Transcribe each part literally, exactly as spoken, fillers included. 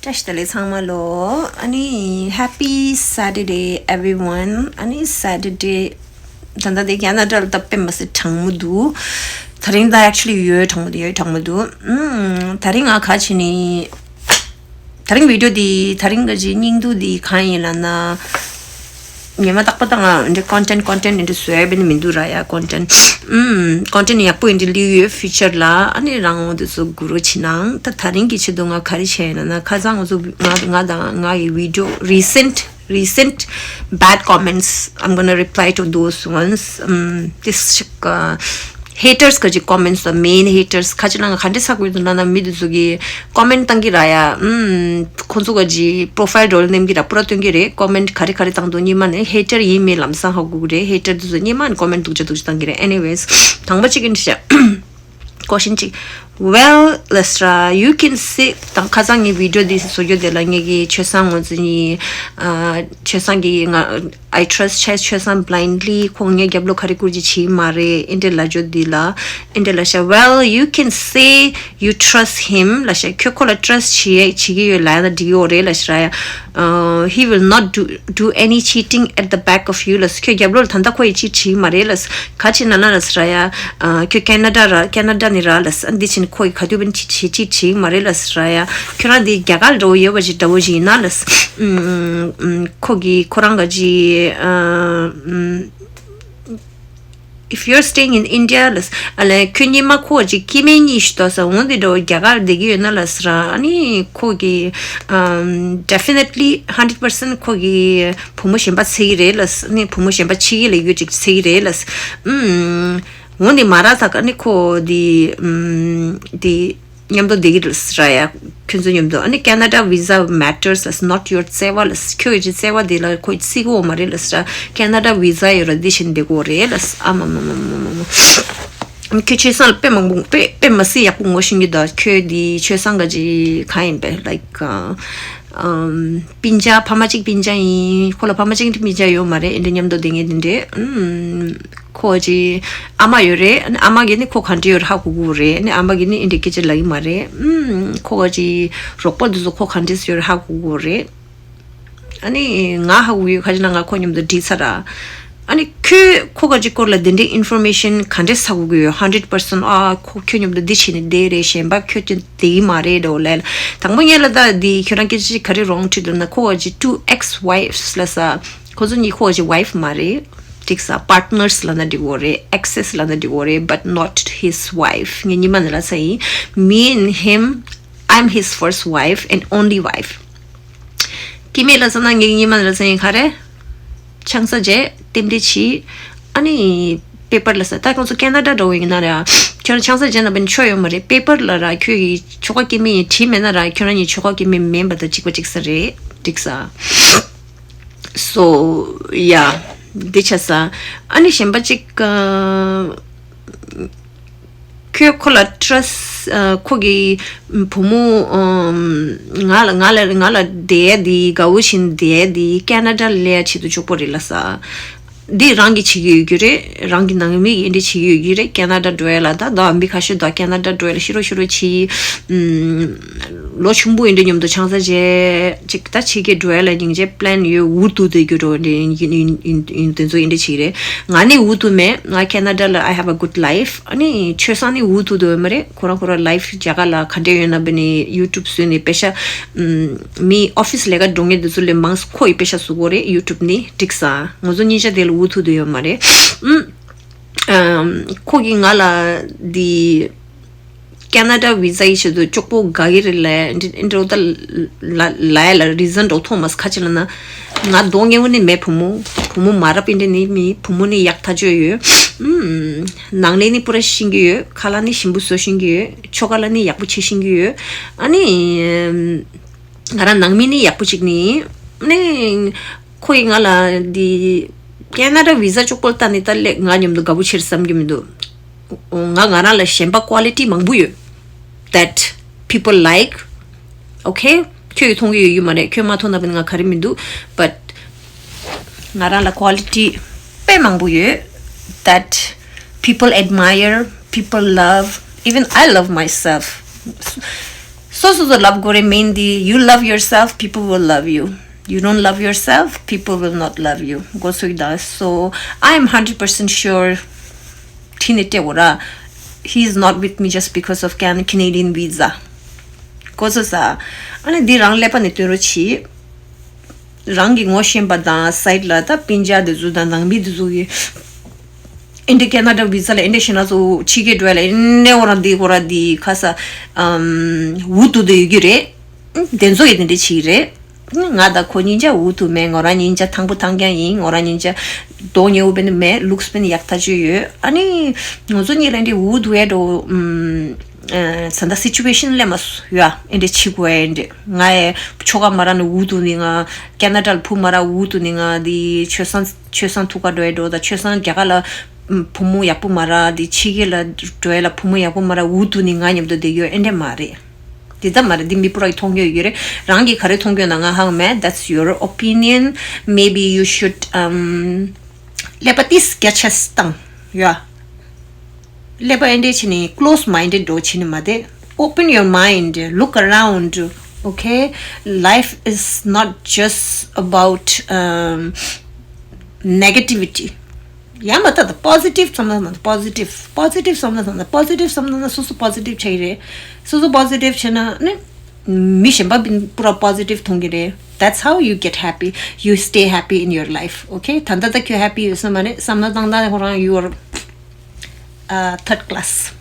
བཀྲ་ཤིས་བདེ་ལེགས་ཚང་མ་ལོ། ཨ་ནི་Happy Saturday everyone. ཨ་ནི་Saturday ད་ལྟ་དེ་ཁེ་ན་ཌ་ལ་ད་དཔེ་མི་སྲིད་གྲང་མོ་འདུག་ད་རིང་ད་actually ཡོད་གྲང་མོ་འདུག་ཡོད་གྲང་མོ་འདུག་ཨུམ། ད་རིང་ང་ག་བྱས་ནི། ད་རིང་བི་ཌི་ཡོ་འདི་ད་རིང་ག་ཅི་སྙིང་སྡུག་འདི་གང་ཡིན་ལབ་ན། ཉི་མ་རྟག་པ་ད་ང་འདི་content content འདི་བཟོ་ཡ་བྱས་ནི་མི་འདུག་ར་ཡ། content ཨུམ། content ཡག་པོ་འདི་སླེབས་ཡོད་future ལ། ཨ་ནི་རང་འོ་འདི་ཚོ་གུ་རུ་ཕྱི་ནང་ད་ད་རིང་གི་ཆེད་དུ་ང་ག་རེ་བྱས་ཡིན་ལབ་ན། ཁ་སང་ང་ཚོ་ང་ང་དང་ང་ཡི་བི་ཌི་ཡོ་recent recent bad comments, I'm gonna reply to those ones. Um, this uh, haters ག་ཅིག་comments དང་main haters ག་ཅིག་ལ་ང་ག་འདྲ་ཚ་དགོས་འདུག་ན་ན། མི་དེ་ཚོ་གི་comment བཏང་གི་ར་ཡ། ཨུམ། ཁོ་ཚོ་ག་ཅིག་profile འགྲོ་ལ་ནེམ་གི་ར་པུ་ར་སྟོན་གི་རེད། comment ག་རེ་ག་རེ་བཏང་འདུག་སྔོན་མ་ནས་hater ཡིན་མིན་ལམ་སང་ཧ་གོ་གི་རེད། hater དེ་ཚོ་སྔོན་མ་ནས་comment སྡུག་ཅག་སྡུག་ཅག་བཏང་གི་རེད། anyways དང་པོ་གཅིག་ཡིན་ཤག question གཅིག well ལ་སི་ར། you can say དང་ཁ་སང་ངའི་བི་ཌི་ཡོ་འདི་བཟོ་རྒྱུ་དེ་ལ་ངེད་ཀྱི་ཆོས་བཟང་ངོ་ཚ་ནི། ཨ། ཆོས་བཟང་གི་ང་I trust ཆོས་བཟང་blindly ཁོང་ངའི་རྒྱབ་ལོགས་ག་རེ་བསྐུར་གྱི་བྱེད་མ་རེད། ཨེ་འདྲ་ལབ་རྒྱུ་འདི་ལ་ཨེ་འདྲ་ལབ་ཤག well you can say you trust him ལབ་ཤག་ཁྱོད་ཁོ་ལ་trust བྱེད་བྱེད་ཀྱི་ཡོད་ལབ་ན་འགྲིག་ཡོད་རེད་ལབ་ཤག་ར་ཡ། Uh, he will not do do any cheating at the back of you ལབ། ཁྱོད་རྒྱབ་ལོགས་ལ་ད་ལྟ་ཁོ་ཡིས་ཅི་བྱེད་མ་རེད་ལབ། ག་ཅི་ན་ན་ལབ་ར་ཡ། ཁྱོད་ཁེ་ན་ཌ་ར་ཁེ་ན་ཌ་ནས་ར་ལབ། འདི་ཕྱིན་ཁོ་ཡིས་ག་དུས་བན་ཅི་བྱེད་ཅི་བྱེད་མ་རེད་ལབ་ར་ཡ། ཁྱོད་རང་འདི་རྒྱ་གར་འགྲོ་ཡོད་པ་ཞིག་འདྲ་བོ་ཞིག་ཡིན་ན་ལབ། ཁོ་གིས་ཁོ་རང་ག་ཅི། If you're staying in India ལབ། ཨ་ལས་ཁྱོད་སྔོན་མ་ཁོ་ཅིག་སྐྱེ་དམན་གཉིས་ཤིག་འདུག་ས། འོ་འདི་འདྲ་བོ་རྒྱ་གར་བསྡད་ཀྱི་ཡོད་ན་ལབ་ར། ཨ་ནི་ཁོ་གིས་definitely hundred percent ཁོ་གིས་བུ་མོ་གཞན་པ་འཚོལ་གྱི་རེད་ལབ། ཨ་ནི་བུ་མོ་གཞན་པ་ཕྱི་རྒྱལ་ལ་ཡོད་ཅིག་འཚོལ་གྱི་རེད་ལབ། འོ་འདི་མ་ར་ས་ག་ནི་ཁོ་འདི་འདི་མཉམ་དུ་བསྡད་ཀྱི་རེད་ས་ར་ཡ། ཁྱོད་ཚོ་མཉམ་དུ། ཨ་ནི་Canada visa matters ལབ། not your བརྩེ་བ་ལབ། ཁྱོད་ཀྱི་བརྩེ་བ་དེ་ལ་ཁོས་བརྩི་གི་ཡོད་མ་རེད་ལབ་ས་ར། Canada visa ཡོད་ར་འདི་བཞིན་བསྡད་དགོས་རེད་ལབ། ཨ་མ་མ་མ་མ་མ་མ། ཁྱོད་ཆོས་བཟང་ལ་དཔེ་མང་པོ་དཔེ་དཔེ་མ་སྲིད་ཡག་པོ་ངོ་ཤེས་ཀྱི་འདུག་ཁྱོད་འདི་ཆོས་བཟང་ག་ཅི་གང་ཡིན་པས། like སྤུན་ཀྱག་ཕ་མ་གཅིག་སྤུན་ཀྱག་ཡིན། ཁོ་ལ་ཕ་མ་གཅིག་སྤུན་ཀྱག་ཡོད་མ་རེད། ཨེ་འདྲ་མཉམ་དུ་བསྡད་མཁན་དེ་འདྲས། ཁོ་ཅི་ཨ་མ་ཡོད་རེད། ཨ་མ་གིས་ནི་ཁོ་ག་འདྲས་ཡོད་རེད་ཧ་གོ་གི་རེད། ཨ་ནི་ཨ་མ་གིས་ནི་ཨེ་འདྲས་སྐད་ཆ་ལབ་ཀྱི་མ་རེད། ཁོ་ཅི་རོགས་པ་འདི་ཚོ་ཁོ་ག་འདྲས་ཡོད་རེད་ཧ་གོ་གི་རེད། ཨ་ནི་ང་ཧ་གོ་ཡོད། ཁ་ཅིག་ན་ང་ཁོ་མཉམ་དུ་འགྲིག་ཚར་ར། ཨ་ནི་ཁོས་ཁོ་ག་ཅིག་སྐོར་ལ་དེ་འདྲའི་ཨིན་ཕོར་མེ་ཤན་ག་འདྲས་ཧ་གོ་གི་ཡོད། hundred percent ཨ་ཁོ་ཁྱོད་མཉམ་དུ་འདི་བྱས་ནས་བསྡད་རེད། གཞན་པ་ཁྱོད་ཀྱི་བསྡད་ཀྱི་མ་རེད་འགྲོ་ལབ། དང་པོ་ངས་ལ་ད་འདི་ཁྱོད་རང་སྐད་ཆ་ཅིག་ག་རེ་wrong་ཁྲིད་འདུག་ན། ཁོ་ག་ཅིག་two ex wives ལབ་ས། ཁོ་ཚོ་གཉིས་ཁོ་ག་ཅིག་wife མ་རེད། འགྲིག་ས། partners ལབ་ན་འགྲིག་གོ་རེད། exes ལབ་ན་འགྲིག་གོ་རེད། but not his wife. ངས་སྔོན་མ་ནས་ལབ་ས་ཡིན། me and him, I'm his first wife and only wife. སྐྱེ་དམན་ལབ་ས་ན་ངས་སྔོན་མ་ནས་ལབ་ས་ཡིན། ག་རེ། ཆང་ས་བརྗེ། རྟེན་འབྲེལ་བྱས། ཨ་ནི་པེ་པར་ལབ་ས། ད་ཁོང་ཚོ་ཁེ་ན་ཌ་འགྲོ་བ་ཡིན་ན་ར། ཁྱོད་རང་ཆང་ས་བརྗེ་ན་བན་ཆོ་ཡོད་མ་རེད། པེ་པར་ལ་ར་ཁྱོད་ཀྱི་ཆོ་ག་སྐྱེ་དམན་ཡིན་བྲིས་མེད་ན་ར། ཁྱོད་རང་གཉིས་ཆོ་ག་སྐྱེ་དམན་མིན་པ་དང་གཅིག་པ་གཅིག་ས་རེད། འགྲིག་ས། So yeah འདི་ཆ་ས། ཨ་ནི་གཞན་པ་གཅིག་ཁོས་ཁོ་ལ་trust ཁོ་གི་བུ་མོ་ང་ལ་ང་ལ་ང་ལ་བསྡད་ཡ་འདི་དགའ་བོ་བྱས་ནས་བསྡད་ཡ་འདི་ཁེ་ན་ཌ་སླེབས་ཡ་ཆེད་དུ་ལྕོགས་པོ་རེད་ལབ་ས། འདི་རང་གིས་བྱེད་ཀྱི་ཡོད་རྒྱུ་རེད། རང་གི་ནང་མི་གིས་འདི་བྱེད་ཀྱི་ཡོད་རྒྱུ་རེད། ཁེ་ན་ཌ་འགྲོ་ཡ་ལ་ད་ད་མི་ཁ་ཤས་ད་ཁེ་ན་ཌ་འགྲོ་ཡ་ལ་ཤི་རོ་ཤི་རོ་བྱེད། ལོ་ཆུང་བོ་ཡིན་དུས་མཉམ་དུ་ཆང་ས་བརྗེ་ཅིག་ད་ཕྱི་རྒྱལ་འགྲོ་ཡ་ལ་སྙིང་རྗེ་plan ཡོད། འུ་ཐུག་བསྡད་རྒྱུ་འགྲོ་འདི་ཡིན་ཡིན་ཡིན་དེ་ཚོ་ཡིན་འདི་བྱེད་ཀྱི་རེད། ང་ནི་འུ་ཐུག་མེད། ང་ཁེ་ན་ཌ་ལ་I have a good life. ཨ་ནི་ཆོས་བཟང་ནི་འུ་ཐུག་འདུག་ཡོད་མ་རེད། ཁོ་རང་ཁོ་རང་life རྒྱ་གར་ལ་ག་འདྲས་ཡོད་ན་བས་ནི་YouTube བཟོས་ནས་པེ་ཤ་མི་office ལས་ཀ་འགྲོ་མཁན་དེ་ཚོ་ལས་མང་ཁོ་ཡི་པེ་ཤ་བཟོ་གོ་རེད། YouTube ནི་འགྲིག་ས། ང་ཚོ་གཉིས་ཆ་དེ་ལ་འུ་ཐུག་འདུག་ཡོད་མ་རེད། ཨུམ། ཁོ་གིས་ང་ལ་འདི་ཁེ་ན་ཌ་བི་ཛ་ཡི་ཆེད་དུ་ལྕོགས་པོ་དགའ་གི་རེད་ལབ་འདི་འདྲ་ད་ལ་ལ་ཡ་ལ་reason འགྲོ་ཐོག་མ་ཁ་ཅིག་ལ་ན་ང་གདོང་ངན་པོ་ནི་མེད། བུ་མོ་བུ་མོ་མ་རབས་པིན་འདྲ་ནི་མི། བུ་མོ་ནི་ཡག་ཐག་ཆོད་ཡོད། ཨུམ། ནང་ལས་ནི་པུ་ར་ཤེས་ཀྱི་ཡོད། ཁ་ལག་ནི་ཞིམ་པོ་བཟོ་ཤེས་ཀྱི་ཡོད། ཆོ་ག་ལ་ནི་ཡག་པོ་བྱེད་ཤེས་ཀྱི་ཡོད། ཨ་ནི་ང་རང་ནང་མི་ནི་ཡག་པོ་ཅིག་ནི་ནི། ཁོ་ཡིས་ང་ལ་འདི་ཁེ་ན་ཌ་བི་ཛ་ལྕོགས་པོ་ལྟ་ནི་ད་ལས་ང་མཉམ་དུ་དགའ་པོ་ཆེར་བསམ་གྱི་མི་འདུག་ང་ང་རང་ལ་གཞན་པ་quality མང་པོ་ཡོད། that people like. Okay? ཁྱོད་ཀྱིས་མཐོང་གི་ཡོད་ཡོད་མ་རེད། ཁྱོད་མ་མཐོང་ན་བས་ང་ག་རེ་མི་འདུག but ང་རང་ལ་quality དཔེ་མང་པོ་ཡོད། that people admire, people love, even I love myself. སོ་སོ་སོ་ལབ་དགོས་རེད། མིན་འདི། You love yourself, people will love you. You don't love yourself, people will not love you. གོ་སོང་ད། So I am hundred percent sure ཁྲིད་ནས་སྤྲད་འོ་ར། He is not with me just because of Can- Canadian visa. གོ་སོང་ས། ཨ་ནི་འདི་རང་ཀླད་པ་ནས་སྟོན་རོགས་གྱིས། རང་གི་ངོ་ཤེས་པ་དང་སའིཌ་ལ་ད་སྤུན་ཀྱག་དེ་ཚོ་དང་ནང་མི་དེ་ཚོ་གི་ཨིན་དི་ཁེ་ན་ཌ་བི་ཟ་ལ་ཨིན་དི་ཤི་ན་ཚོ་ཕྱི་རྒྱལ་འགྲོ་ཡ་ལ་ཨིན་ནེ་འོ་ར་འདི་འོ་ར་འདི་ཁ་ས་ཨམ་འུ་ཐུག་དེ་ཡོད་ཀྱི་རེད། དེ་ཚོ་ཡི་དེ་འདྲ་བྱེད་ཀྱི་རེད། ང་དང་ཁོ་གཉིས་ཆ་འུ་ཐུག་མེད། ང་རང་གཉིས་ཆ་ཐང་པོ་ཐང་རྐྱང་ཡིན། ང་རང་གཉིས་ཆ་མདོག་ཉེ་བོ་བེ་ནི་མེད། ལུགས་བེ་ནི་ཡག་ཐག་ཆོད་ཡོད། ཨ་ནི་ང་ཚོ་གཉིས་ལ་འདི་འུ་ཐུག་ཡ་འགྲོ་ཨམ། ཨ་ད་ལྟ་སི་ཅུ་ཨེ་ཤན་ལས་མ་སུ་ཡ་ཨེ་འདྲ་བྱེད་དགོས་ཨེ་འདྲ། ང་ཨེ་ཆོ་ག་མ་ར་ནི་འུ་ཐུག་ནི། ང་ཁེ་ན་ཌ་ལ་བུ་མ་ར་འུ་ཐུག་ནི། ང་འདི་ཆོས་སང་ཆོས་སང་ཐུག་ག་འགྲོ་ཡ་འགྲོ་ད་ཆོས་སང་རྒྱ་གར་ལ་བུ་མོ་ཡག་པོ་མ་ར། འདི་ཕྱི་རྒྱལ་ལ་འགྲོ་ཡ་ལ་བུ་མོ་ཡག་པོ་མ་ར་འུ་ཐུག་ནི་ང་མཉམ་དུ་བསྡད་ཡོད་ཨེ་འདྲ་མ་རེད། འདི་ཙམ་མ་རེད། འདི་མི་པུ་ར་གི་མཐོང་རྒྱུ་ཡོད་རེད། རང་གི་ག་རེ་མཐོང་རྒྱུ་ན་ང་ཧང་མེད། That's your opinion. Maybe you should um ཀླད་པ་ཏིས་རྒྱ་ཆེ་སི་བཏང་ཡ། ཀླད་པ་ཨེ་འདྲས་བྱས་ནས་close minded འགྲོ་བྱས་ནས་མ་བསྡད། Open your mind, look around, okay? Life is not just about um negativity. ཡང་མ་ད་ད་positive བསམ་ན་ན་positive, positive བསམ་ན་ན་ན་positive བསམ་ན་ན་སོ་སོ་positive བྱས་རེད། སོ་སོ་positive བྱས་ན་ནི་མི་གཞན་པ་པུ་ར་positive མཐོང་གི་རེད། That's how you get happy, you stay happy in your life, okay? ད་ལྟ་ད་ཁྱོད་happy ཡོད་ས་མ་རེད། བསམ་བློ་བཏང་སྟངས་ཁོ་རང་you are uh, third class.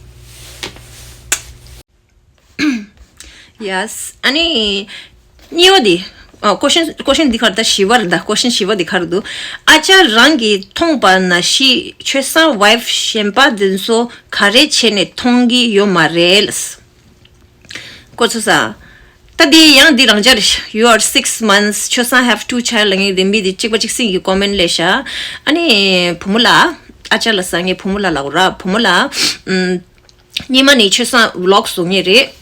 Yes. ཨ་ནི་གཉིས་པ་དེ། ཨ། question, question འདི་ག་རེ་ད། བཞི་པ་རེད་ད། question བཞི་པ་འདི་ག་རེ་འདུག་ཨ་ཅག་རང་གིས་མཐོང་པ་ན་ཤི་ཆོས་སང་wife གཞན་པ་འདི་ཚོ་ག་རེ་བྱས་ནས་མཐོང་གི་ཡོད་མ་རེད། ཀོ་ཚོ་ས། ད་འདི་ཡང་འདི་རང་ཅག་རེད། You are six months, ཆོས་སང་have two child ལ་ངས་འདི་མི་འདི་གཅིག་པ་གཅིག་སེང་གི་comment ལས་ཤ། ཨ་ནི་བུ་མོ་ལ། ཨ་ཅག་ལ་ས་ངའི་བུ་མོ་ལ་ལབ་ར། བུ་མོ་ལ། ཨམ། སྔོན་མ་ནས་ཆོས་སང་vlog བཟོ་མཁན་རེད།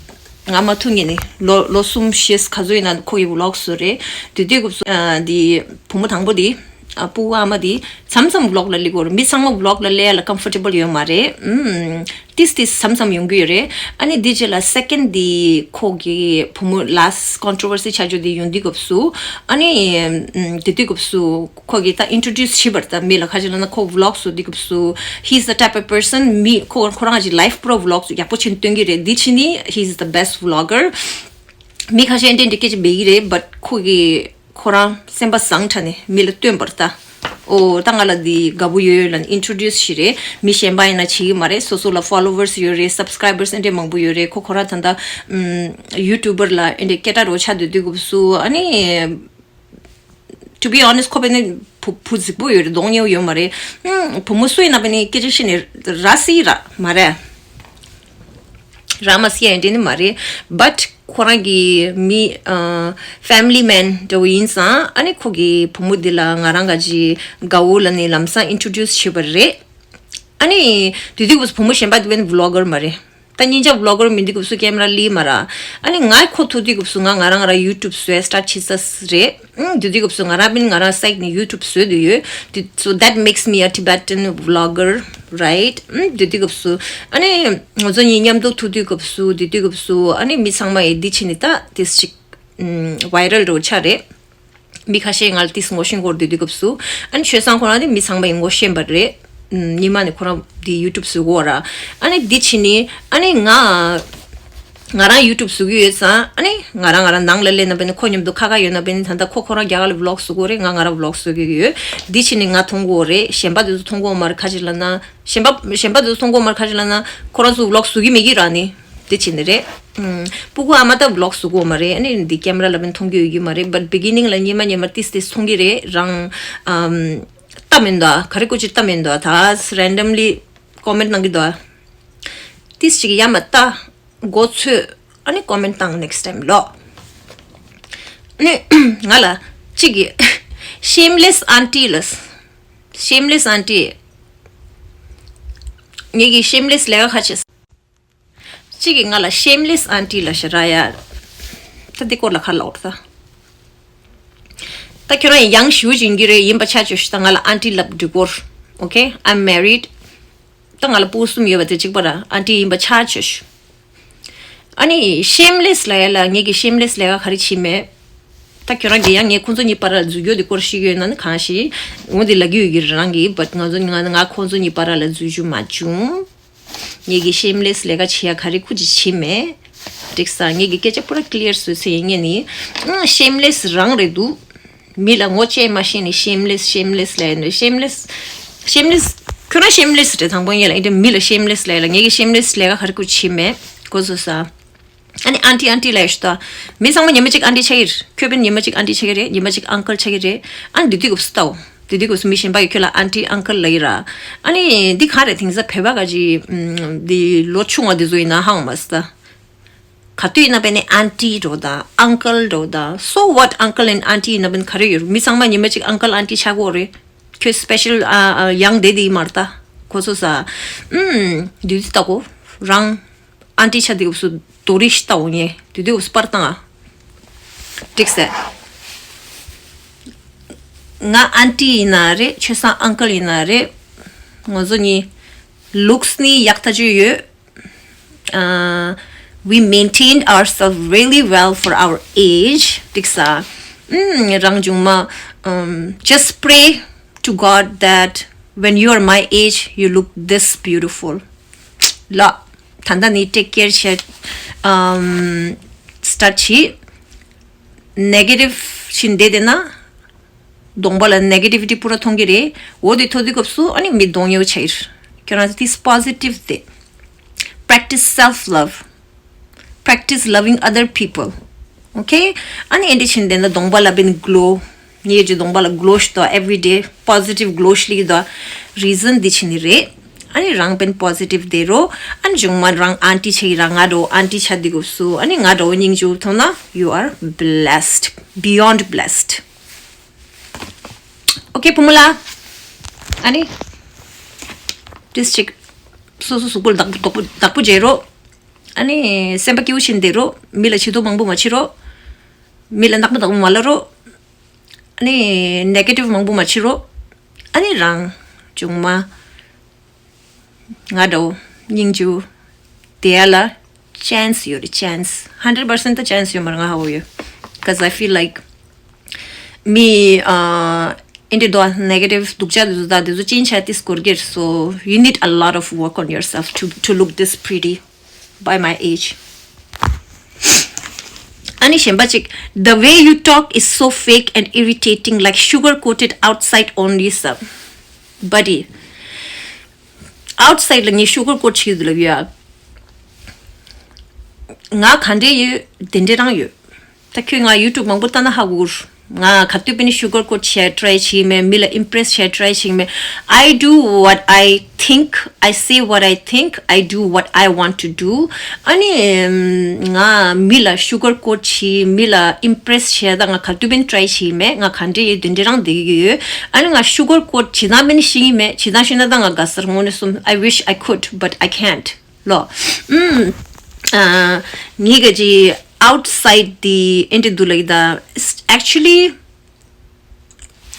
ང་མ་ཐུག་མཁན་ནི་ལོ་ལོ་གསུམ་བཞི་ག་ཚོད་ཡིན་ན་ཁོ་ཡི་vlog བཟོ་རེད། དེ་དུས་སྐབས་སུ་ཨ་འདི་བུ་མོ་དང་པོ་འདི་ཨ་སྤུ་གུ་ཨ་མ་འདི་མཚམས་མཚམས་vlog ལ་སླེབས་ཀྱི་ཡོད་རེད། མི་ཚང་མ་vlog ལ་སླེབས་ཡ་ལ་comfortable ཡོད་མ་རེད། ཨུམ། ཏིས་ཏིས་མཚམས་མཚམས་ཡོང་གི་ཡོད་རེད། ཨ་ནི་འདི་རྗེས་ལ་second འདི་ཁོ་གི་བུ་མོ་last controversy ཆགས་རྒྱུ་འདི་ཡོང་དུས་སྐབས་སུ་ཨ་ནི་ཨུམ་དེ་དུས་སྐབས་སུ། ཁོ་གིས་ད་introduce བྱས་པ་རེད། ད་མི་ལ་ཁ་ཅིག་ལབ་ན་ཁོ་vlog བཟོ་དུས་སྐབས་སུ། He's the type of person མི་ཁོ་ཁོ་རང་གི་life པུ་ར་vlog ཡག་པོ་བྱས་ནས་སྟོན་གྱི་རེད། འདི་ཕྱི་ནི་he's the best vlogger. མི་ཁ་ཤས་འདྲེ་འདྲེ་སྐད་ཆ་འབད་ཀྱི་རེད། but ཁོ་གིས་ཁོ་རང་སེམས་པ་བཟང་དྲགས་ནས་མི་ལ་སྟོན་པ་རེད་ད། ཨོ་ད་ང་ལ་འདི་དགའ་པོ་ཡོད་ཡོད་ལབ་ནས་introduce བྱས་རེད། མི་གཞན་པ་ཡིན་ན་བྱེད་ཀྱི་མ་རེད། སོ་སོ་ལ་followers ཡོད་རེད། subscribers འདྲེ་མང་པོ་ཡོད་རེད། ཁོ་ཁོ་རང་ད་ལྟ་ཨུམ་YouTuber ལ་འདྲེ་སྐད་གྲགས་རོ་ཆགས་སྡོད་དུས་སྐབས་སུ་ཨ་ནི། To be honest ཁོ་བས་ནི་བུ་བུ་རྫིག་པོ་ཡོད་རེད། གདོང་ཉེ་བོ་ཡོད་མ་རེད། ཨུམ། བུ་མོ་སུ་ཡིན་ན་བས་ནི་སྐད་ཆ་བཤད་ནས་ར་སི་ར་མ་རེད། ར་མ་སི་ཡ་འདྲེ་ནི་མ་རེད། but ཁོ་རང་གི་མི་ཨ་family man འདྲ་བོ་ཡིན་ཙང་ཨ་ནི་ཁོ་གི་བུ་མོ་འདི་ལ་ང་རང་ག་ཅི་དགའ་བོ་ལབ་ནས་ལམ་སང་introduce བྱས་པ་རེད། ཨ་ནི་དེ་དུས་སྐབས་སུ་བུ་མོ་གཞན་པ་དེ་བས་ནི་vlogger མ་རེད། ད་གཉིས་ཆ་vlogger མིན་དུས་སྐབས་སུ་camera ལི་མ་ར། ཨ་ནི་ང་ཁོ་ཐུག་དུས་སྐབས་སུ་ང་ང་རང་ང་རང་YouTube བཟོས་start བྱེད་ས་རེད། ཨང་དེ་དུས་སྐབས་སུ་ང་རང་པིན་ང་རང་site ནས་YouTube བཟོས་དུ་ཡོད། དེ་so that makes me a Tibetan vlogger, right? ཨང་དེ་དུས་སྐབས་སུ་ཨ་ནི་ང་ཚོ་གཉིས་མཉམ་དུ་ཐུག་དུས་སྐབས་སུ་དེ་དུས་སྐབས་སུ་ཨ་ནི་མི་ཚང་མ་ཡི་འདི་ཕྱི་ནི་ད་དེ་ཞིག་viral འགྲོ་ཆ་རེད། མི་ཁ་ཤས་ང་ལ་ཏིས་ངོ་ཤེས་སྐོར་དེ་དུས་སྐབས་སུ། ཨ་ནི་ཆོས་སང་ཁོ་རང་དེ་མི་ཚང་མ་ཡི་ངོ་ཤེས་པ་རེད། ཨུམ། ཉི་མ་ནས་ཁོ་རང་དེ་YouTube བཟོ་གོ་ར། ཨ་ནི་འདི་ཕྱི་ནི་ཨ་ནི་ང་ང་རང་YouTube བཟོ་གི་ཡོད་ཙང་ཨ་ནི་ང་རང་ང་རང་ནང་ལ་སླེབས་ན་བས་ནི་ཁོ་མཉམ་དུ་ཁ་ཁ་ཡོད་ན་བས་ནི་ད་ལྟ་ཁོ་ཁོ་རང་རྒྱ་གར་ལ་vlog བཟོ་གོ་རེད། ང་ང་རང་vlog བཟོ་གི་ཡོད། འདི་ཕྱི་ནི་ང་མཐོང་གོ་རེད། གཞན་པ་དེ་ཚོ་མཐོང་གོ་མ་རེད། ཁ་ཅིག་ལབ་ན་གཞན་པ་གཞན་པ་དེ་ཚོ་མཐོང་གོ་མ་རེད། ཁ་ཅིག་ལབ་ན་ཁོ་རང་ཚོ་vlog བཟོ་གི་མེད་ཀྱི་ར་ནི། དེ་བྱས་ནི་རེད། ཨུམ། སྤུ་གུ་ཨ་མ་ད་vlog བཟོ་གོ་མ་རེད། ཨ་ནི་འདི་camera ལ་བས་མཐོང་རྒྱུ་ཡོད་ཀྱི་མ་རེད། but beginning ལ་ཉི་མ་ཉི་མ་ཏིས་ཏིས་མཐོང་གི་རེད། རང་ཨམ་ལྟ་མི་འདུག་ག་རེ་ཀོ་ཅི་ལྟ་མི་འདུག་ད་randomly comment གནང་གི་འདུག་ཏིས་ཅིག་ཡ་མ་ལྟ་མགོ་ཚོས་ཨ་ནི་comment བཏང་next time ལོ། ཨ་ནི་ང་ལ་གཅིག་གི་shameless aunty ལ། shameless aunty ངེད་ཀྱི་shameless ལས་ཀ་ཁ་ཆེ། གཅིག་གིས་ང་ལ་shameless aunty ལབ་ཤག་ར་ཡ། ད་འདི་སྐོར་ལ་ཁ་ལོག་ད། ད་ཁྱོད་རང་ཡང་ཞུ་བྱིན་གྱི་རེད། ཡིན་པ་ཆ་ཅོ་ཤི་ད་ང་ལ་aunty ལབ་འགྲིག་གོ། Okay, I'm married. ད་ང་ལ་སྤུ་གསུམ་ཡོད་པ་དེ་གཅིག་པ་ར་aunty ཡིན་པ་ཆ་ཅོ་ཤི། ཨ་ནི་ཤེམ་ལེས་ལབ་ཡ་ལ་ངེད་ཀྱི་ཤེམ་ལེས་ལས་ཀ་ག་རེ་བྱེད་མེད། ད་ཁྱོད་རང་གིས་ཡང་ངས་ཁོང་ཚོ་གཉིས་བར་ལ་འཛུལ་རྒྱུ་དེ་སྐོར་ཤེས་ཀྱི་ཡོད་ན་ནི་གང་ཤེས། འོ་དེ་ལབ་ཀྱི་ཡོད་ཀྱི་རང་གིས། བཊ་ང་ཚོ་ང་ང་ཁོང་ཚོ་གཉིས་བར་ལ་འཛུལ་རྒྱུ་མ་བྱུང་། ངེད་ཀྱི་ཤེམ་ལེས་ལས་ཀ་བྱེད་ཡ་ག་རེ་ཁུ་ཅི་བྱེད་མེད། འགྲིག་ས། ངེད་ཀྱི་སྐད་ཆ་པུ་ར་ཀི་ལི་ཡར་བཟོས་ཚེ་ཡིན་ངེས་ནི། ཤེམ་ལེས་རང་རེད་འདུག། མི་ལ་ངོ་ཅེས་མ་ཤེས་ནི་ཤེམ་ལེས་ཤེམ་ལེས་ལབ་ནི་ཤེམ་ལེས། ཤེམ་ལེས། ཁྱོད་རང་ཤེམ་ལེས་རེད། དང་པོ་ངེད་ལ་ཨིན་དྲ་མི་ལ་ཤེམ་ལེས་ལབ་ལ་ངེད་ཀྱི་ཤེམ་ལེས་ལས་ཀ་ག་རེ་ཁུ་བྱེད་མེད། གོ་སོང་ས། ཨ་ནི་ཨན་ཏི་ཨན་ཏི་ལབ་ཡོད་ཤི་ད། མི་ཚང་མ་ཉི་མ་གཅིག་ཨན་ཏི་ཆགས་ཀྱི་རེད། ཁྱོད་པན་ཉི་མ་གཅིག་ཨན་ཏི་ཆགས་ཀྱི་རེད། ཉི་མ་གཅིག་ཨང་ཀལ་ཆགས་ཀྱི་རེད། ཨ་ནི་དེ་དུས་སྐབས་སུ་ལྟའོ། དེ་དུས་སྐབས་སུ་མི་གཞན་པ་གིས་ཁྱོད་ལ་ཨན་ཏི་ཨང་ཀལ་ལབ་ཀྱི་ར། ཨ་ནི་འདི་ག་རེད། དེང་སང་བོད་པ་ག་ཅི་འདི་ལོ་ཆུང་བ་འདི་ཚོ་ཡིན་ན་ཧང་མ་སི་ད། ག་དུས་ཡིན་ན་པན་ནི་ཨན་ཏི་འགྲོ་ད་ཨང་ཀལ་འགྲོ་ད། So what uncle and auntie ཡིན་ན་པན་ག་རེ་ཡོད། མི་ཚང་མ་ཉི་མ་གཅིག་ཨང་ཀལ་ཨན་ཏི་ཆགས་ཀྱི་ཡོད་རེད། ཁྱོད་སི་པེ་ཤལ་ཡང་དེ་དེ་ཡིན་མ་རེད་ད། གོ་སོང་ས། ཨུམ། དེ་དུས་ལྟ་གོ་རང་། ཨན་ཏི་ཆ་དེ་སྐབས་སུ་དོ་རི་ཤི་ལྟ་འོང་ངེ་དེ་དུས་སྐབས་སུ་པར་བཏང་ཨ། འགྲིག་སེ། ང་ཨན་ཏི་ཡིན་ན་རེད། ཆོས་སང་ཨང་ཀལ་ཡིན་ན་རེད། ང་ཚོ་གཉིས་ལུགས་ནི་ཡག་ཐག་ཆོད་ཡོད། Uh, we maintained ourselves really well for our age. འགྲིག་སེ། ཨུམ། རང་བྱུང་མ། Um, just pray to God that when you are my age, you look this beautiful. ལ། ད་ལྟ་ནི་ཊེག་ཀེར་བྱེད། ཨམ། སི་ཊཱཊ་བྱེད། ནེ་གེ་ཊིབ་བཞིན་བསྡད་བསྡད་ན། གདོང་པ་ལ་ནེ་གེ་ཊི་བི་ཊི་པུ་ར་མཐོང་གི་རེད། འོ་དེ་མཐོང་དུས་སྐབས་སུ་ཨ་ནི་མི་གདོང་ཡོད་ཆགས་ཀྱི་རེད། ཁྱོད་རང་ཚོ་དེ་པོ་སི་ཊིབ་བསྡད། Practice self love. Practice loving other people. Okay? ཨ་ནི་ཨེ་འདྲ་བྱེད་བསྡད་ན་གདོང་པ་ལ་པན་གློ། ངེད་ཀྱི་གདོང་པ་ལ་གློ་ཞིག་དང་། everyday positive གློ་ཞིག་ལི་དང་། རི་ཛན་འདི་བྱེད་ནི་རེད། ཨ་ནི་རང་པན་པོ་སི་ཊིབ་བསྡད་རོགས། ཨ་ནི་བྱུང་མ་རང་ཨན་ཊི་ཆགས་ཀྱི་ར། ང་འགྲོ་ཨན་ཊི་ཆགས་དུས་སྐབས་སུ་ཨ་ནི་ང་འདྲ་བོ་སྙིང་རྗེ་མཐོང་ན། you are blessed, beyond blessed. Okay བུ་མོ་ལ། ཨ་ནི། ཏིས་ཅིག་སོ་སོ་གཟུགས་པོ་ལ་བདག་པོ་བདག་པོ་བདག་པོ་བྱེད་རོགས། ཨ་ནི་སེམས་པ་སྐྱིད་པོ་བྱེད་བསྡད་རོགས། མི་ལ་ཕྱི་དོགས་མང་པོ་མ་བྱེད་རོགས། མི་ལ་ནག་པོ་ནག་པོ་མ་ལབ་རོགས། ཨ་ནི་ནེ་གེ་ཊིབ་མང་པོ་མ་བྱེད་རོགས། ཨ་ནི་རང་བྱུང་མ་ང་འདྲ་བོ་སྙིང་རྗེ་བསྡད་ཡ་ལ་ཅན་སི་ཡོད་རེད། ཅན་སི། ཧན་ཌེ་རེཌ་པར་སེན་ཊི་ད་ཅན་སི་ཡོད་མ་རེད། ང་ཧ་གོ་ཡོད། Because I feel like མི་ཨ་ཨེ་འདྲ་དོ་ནེ་གེ་ཊིབ་སྡུག་ཅག་དེ་ཚོ་ད་དེ་ཚོ་ཅིན་ཆ་ཏིས་སྐོར་གྱིར། So you need a lot of work on yourself to to look this pretty by my age. ཨ་ནི་གཞན་པ་ཅིག The way you talk is so fake and irritating, like sugar coated outside only, sir. Buddy, outside ལ་ངས་ཤུ་གར་ཀོ་ཊི་བྱེད་ཀྱི་འདུག་ལབ་ཡ། ང་ག་འདྲས་ཡོད་དེ་འདྲས་རང་ཡོད། ད་ཁྱོད་ང་ཡུ་ཊུབ་མང་པོ་ལྟ་ན་ཧ་གོ་གི་རེད། ང་ག་དུས་པ་ནས་ཤུ་གར་ཀོ་ཊི་བྱེད་ཡ་ཊི་རའི་བྱེད་ཀྱི་མེད། མི་ལ་ཨིམ་པི་རེ་སི་བྱེད་ཡ་ཊི་རའི་བྱེད་ཀྱི་མེད། I do what I think, I say what I think, I do what I want to do. ཨ་ནི་ང་མི་ལ་ཤུ་གར་ཀོ་ཊི་བྱེད། མི་ལ་ཨིམ་པི་རེ་སི་བྱེད་ཡ་ད་ང་ག་དུས་པ་ནས་ཊི་རའི་བྱེད་ཀྱི་མེད། ང་ག་འདྲས་ཡོད་དེ་འདྲས་རང་བསྡད་ཀྱི་ཡོད། ཨ་ནི་ང་ཤུ་གར་ཀོ་ཊི་བྱེད་སྟངས་པ་ནས་ཤེས་ཀྱི་མེད། བྱེད་སྟངས་ཤེས་ན་ད་ང་དགའ་ས་རེད། དངོས་གནས་གསུམ། I wish I could, but I can't. ལོ། ཨུམ། ཨ། ངའི་ག་ཅི་outside དེ་ཨེ་འདྲ་འདུག་ལབ་ཀྱི་ད། Actually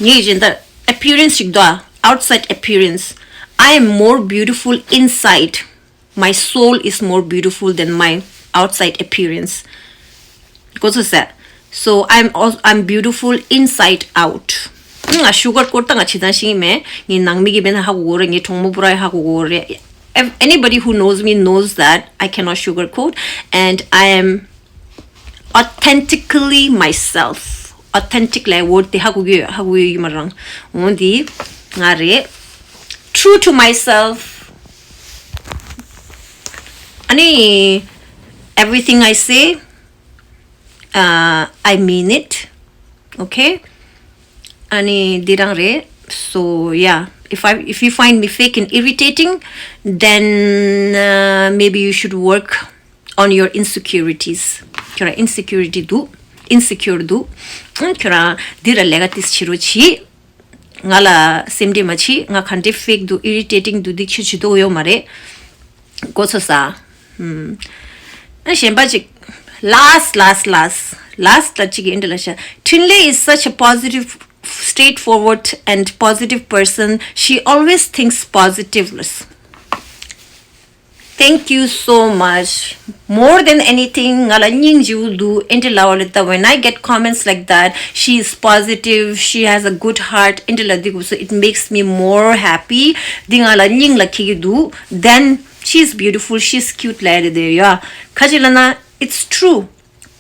ངའི་ག་ཅི་ད་appearance ཞིག་འདུག་ཨ། Outside appearance. I am more beautiful inside. My soul is more beautiful than my outside appearance. གོ་ཚོད་སེ། So I'm also, I'm beautiful inside out. ང་ཤུ་གར་ཀོ་ཊི་ད་ང་བྱེད་སྟངས་ཤེས་ཀྱི་མེད། ངའི་ནང་མི་གིས་མེད་ན་ཧ་གོ་གི་རེད། ངའི་གྲོགས་མོ་པུ་ར་ཧ་གོ་གི་རེད། If anybody who knows me knows that I cannot sugarcoat and I am authentically myself. Authentic ལབ་ཡ་ཝརཌ་དེ་ཧ་གོ་གི་ཡོད། ཧ་གོ་གི་ཡོད་ཡིན་མ་རང་། འོ་འདི་ང་རེད། True to myself. ཨ་ནི་everything I say, uh, I mean it. Okay? ཨ་ནི་འདི་རང་རེད། So yeah, if I, if you find me fake and irritating, then, uh, maybe you should work on your insecurities. ཁྱོད་རང་ཨིན་སི་ཀིའུ་རི་ཊི་འདུག། ཨིན་སི་ཀིའུར་འདུག། ཨ། ཁྱོད་རང་འདི་ར་ལས་ཀ་ཏིས་བྱེད་རོགས་གྱིས། ང་ལ་སེམས་ཁྲལ་མ་བྱེད། ང་ག་འདྲས་ཕེག་འདུག། ཨི་རི་ཊེ་ཊིང་འདུག། འདི་ཁྱོད་བྱེད་དོ་ཡོད་མ་རེད། གོ་ཚོད་ས། ཨ། གཞན་པ་ཅིག། Last, last, last, last ད་ཅིག་ཨེ་འདྲ་ལབ་ཤག། འཕྲིན་ལས is such a positive, straightforward and positive person. She always thinks positive. Thank you so much. More than anything, ང་ལ་སྙིང་རྗེ་པོ་འདུག་ཨེ་འདྲ་ལབ་པ་ལ། ད་when I get comments like that, she is positive, she has a good heart, ཨེ་འདྲ་ལབ་དུས་སྐབས་སུ། It makes me more happy. འདི་ང་ལ་སྙིང་ལ་འཁེལ་གྱི་འདུག Then she is beautiful, she is cute ལབ་ཡ་རེད་དེ་ཡ། ག་ཅི་ལབ་ན། It's true.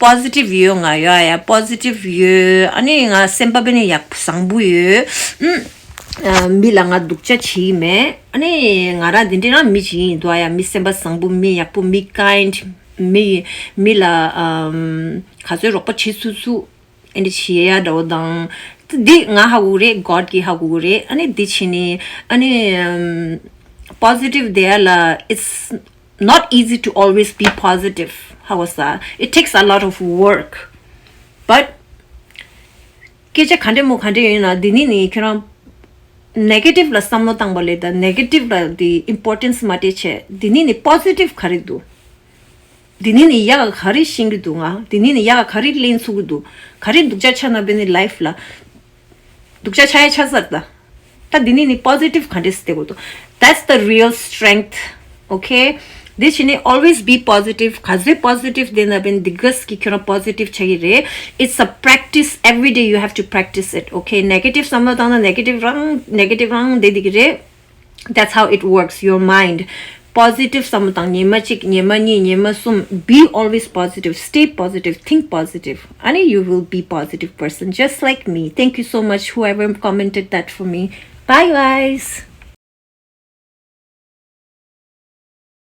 Positive ཡོད། ང་ཡོད་ཡ། Positive ཡོད། ཨ་ནི་ང་སེམས་པ་དཔེ་ནི་ཡག་བཟང་པོ་ཡོད། ཨུམ། ཨ། མི་ལ་ང་སྡུག་ཅག་བྱེད་ཀྱི་མེད། ཨ་ནི་ང་རང་འདི་འདྲ་རང་མི་ཅིག་ཡིན་འདུག་ཨ་ཡ། མི་སེམས་པ་བཟང་པོ། མི་ཡག་པོ། མི་kind། མི། མི་ལ། ཨམ། ག་ཚོད་རོགས་པ་བྱེད་ཚུགས་ཚུགས། ཨེ་འདྲ་བྱེད་ཡ་འདྲ་བོ་དང་། འདི་ང་ཧ་གོ་གི་རེད། God གིས་ཧ་གོ་གི་རེད། ཨ་ནི་འདི་བྱས་ནི། ཨ་ནི། ཨམ། Positive བསྡད་ཡ་ལ། It's not easy to always be positive. ཧ་གོ་ས། It takes a lot of work. But སྐད་ཆ་ག་འདྲ་མོ་ག་འདྲ་ཡིན་ན། འདི་ནི་ནི་ཁྱོད་རང་negative ལ་བསམ་བློ་བཏང་པ་ལས། ད་negative ལ་འདི་importance མ་སྤྲད་བྱས། འདི་ནི་ནི་positive ག་རེ་འདུག་འདི་ནི་ནི་ཡག་ག་རེ་ཤེས་ཀྱི་འདུག་ང་། འདི་ནི་ནི་ཡག་ག་རེ་ལེན་ཚུགས་ཀྱི་འདུག་ག་རེ་སྡུག་ཅག་ཆགས་ན་བས་ནི་life ལ། སྡུག་ཅག་ཆགས་ཡ་ཆགས་ཚར་ད། ད་འདི་ནི་ནི་positive ག་འདྲས་སེ་བསྡད་དགོས་འདུག That's the real strength. Okay? འདི་བྱས་ནི་always be positive. ག་ཚོད་positive བསྡད་ན་བས་ནི་འདི་གས་ཀྱི་ཁྱོད་རང་positive ཆགས་ཀྱི་རེད། It's a practice. Every day you have to practice it. Okay? Negative བསམ་བློ་བཏང་ན་negative རང་negative རང་བསྡད་བསྡད་ཀྱི་རེད། That's how it works, your mind. Positive བསམ་བློ་བཏང་། ཉི་མ་གཅིག་ཉི་མ་གཉིས། ཉི་མ་གསུམ། Be always positive. Stay positive. Think positive. ཨ་ནི་you will be positive person just like me. Thank you so much, whoever commented that for me. Bye, guys.